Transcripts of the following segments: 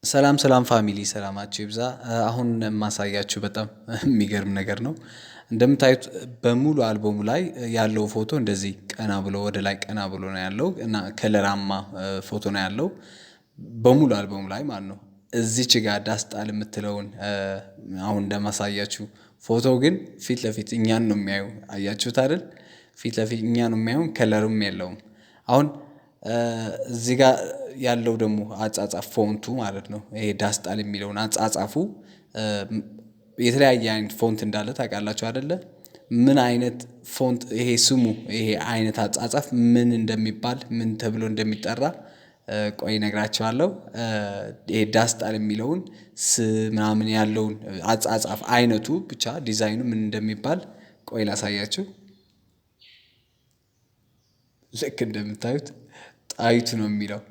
ሰላም ሰላም family፣ ሰላማችሁ ይብዛ። አሁን የማሳያችሁ በጣም የሚገርም ነገር ነው። እንደምታዩት በሙሉ አልበሙ ላይ ያለው ፎቶ እንደዚህ ቀና ብሎ፣ ወደ ላይ ቀና ብሎ ነው ያለው እና ከለራማ ፎቶ ነው ያለው በሙሉ አልበሙ ላይ ማለት ነው። እዚች ጋር ዳስ ጣል የምትለውን አሁን እንደማሳያችሁ ፎቶ ግን ፊት ለፊት እኛን ነው የሚያዩ። አያችሁት አይደል? ፊት ለፊት እኛን ነው የሚያዩ፣ color ም የለውም። አሁን እዚህ ጋር ያለው ደግሞ አጻጻፍ font ኡ ማለት ነው። ይሄ ዳስ ጣል የሚለውን አጻጻፉ የተለያየ አይነት font እንዳለ ታውቃላችሁ አይደለ? ምን አይነት font ይሄ ስሙ፣ ይሄ አይነት አጻጻፍ ምን እንደሚባል፣ ምን ተብሎ እንደሚጠራ ቆይ እነግራችኋለሁ። ይሄ ዳስ ጣል የሚለውን ምናምን ያለውን አጻጻፍ አይነቱ ብቻ ዲዛይኑ ምን እንደሚባል ቆይ ላሳያችሁ። ልክ እንደምታዩት ጣይቱ ነው የሚለው፣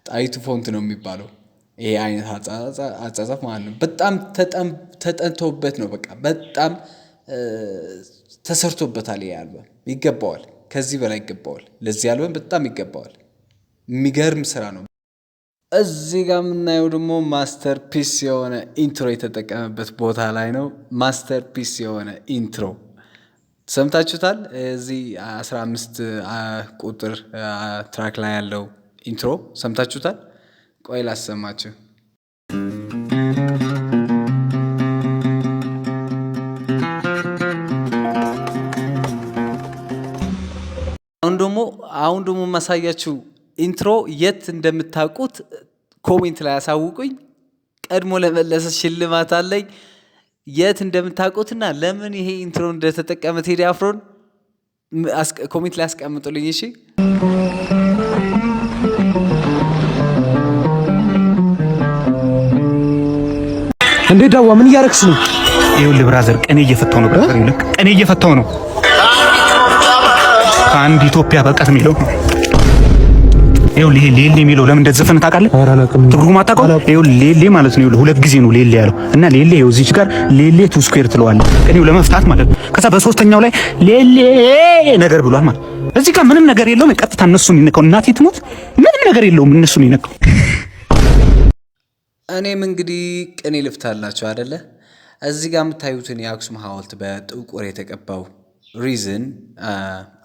ጣይቱ font ነው የሚባለው። ይሄ አይነት አጻጻፍ ማለት ነው። በጣም ተጠንቶበት ነው። በቃ በጣም ተሰርቶበታል። ይሄ አልበም ይገባዋል፣ ከዚህ በላይ ይገባዋል። ለዚህ አልበም በጣም ይገባዋል። የሚገርም ስራ ነው። እዚህ ጋር የምናየው ደግሞ masterpiece የሆነ intro የተጠቀመበት ቦታ ላይ ነው። Masterpiece የሆነ intro ሰምታችሁታል። እዚህ 15 ቁጥር track ላይ ያለው intro ሰምታችሁታል። ቆይ ላሰማችሁ። አሁን ደግሞ የማሳያችሁ intro የት እንደምታውቁት comment ላይ ያሳውቁኝ። ቀድሞ ለመለሰ ሽልማት አለኝ። የት እንደምታውቁትና ለምን ይሄ intro እንደተጠቀመ ቴዲ አፍሮን comment ላይ ያስቀምጡልኝ። እሺ። እንዴ ዳዋ፣ ምን እያረክስ ነው? ይኸውልህ brother፣ ቅኔ እየፈታው ነው። Brother፣ ይኸውልህ ቅኔ እየፈታው ነው። ከአንድ ኢትዮጵያ በቀር የሚለው፣ ይኸውልህ ይሄ ሌሌ የሚለው ለምን እንደተዘፈነ ታውቃለህ? ትርጉም አታውቀውም? ይኸውልህ ሌሌ ማለት ነው። ይኸውልህ ሁለት ጊዜ ነው ሌሌ ያለው እና ሌሌ ይኸው እዚች ጋር ሌሌ two square ትለዋለህ። ቅኔው ለመፍታት ማለት ነው። ከዛ በሶስተኛው ላይ ሌሌ ነገር ብሏል ማለት። እዚህ ጋር ምንም ነገር የለውም። ቀጥታ እነሱን ይነካው። እናቴ ትሞት ምንም ነገር የለውም። እነሱን ይነካው። እኔም እንግዲህ ቅኔ ልፍታላችሁ አደለ? እዚህ ጋር የምታዩትን የአክሱም ሐውልት በጥቁር የተቀባው reason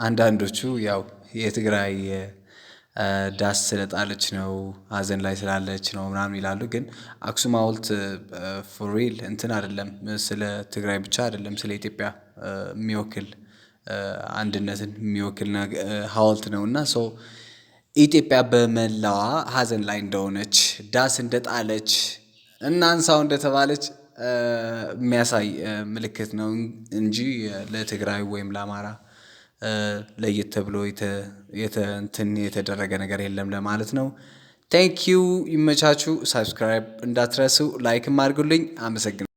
አንዳንዶቹ ያው የትግራይ ዳስ ስለጣለች ነው፣ ሀዘን ላይ ስላለች ነው ምናምን ይላሉ። ግን አክሱም ሐውልት for real እንትን አይደለም፣ ስለ ትግራይ ብቻ አይደለም፣ ስለ ኢትዮጵያ የሚወክል፣ አንድነትን የሚወክል ሐውልት ነው እና so ኢትዮጵያ በመላዋ ሀዘን ላይ እንደሆነች፣ ዳስ እንደጣለች እና አንሳው እንደተባለች የሚያሳይ ምልክት ነው እንጂ ለትግራይ ወይም ለአማራ ለየት ተብሎ እንትን የተደረገ ነገር የለም ለማለት ነው። Thank you፣ ይመቻችሁ። Subscribe እንዳትረሱ፣ like ም አድርጉልኝ። አመሰግናለሁ።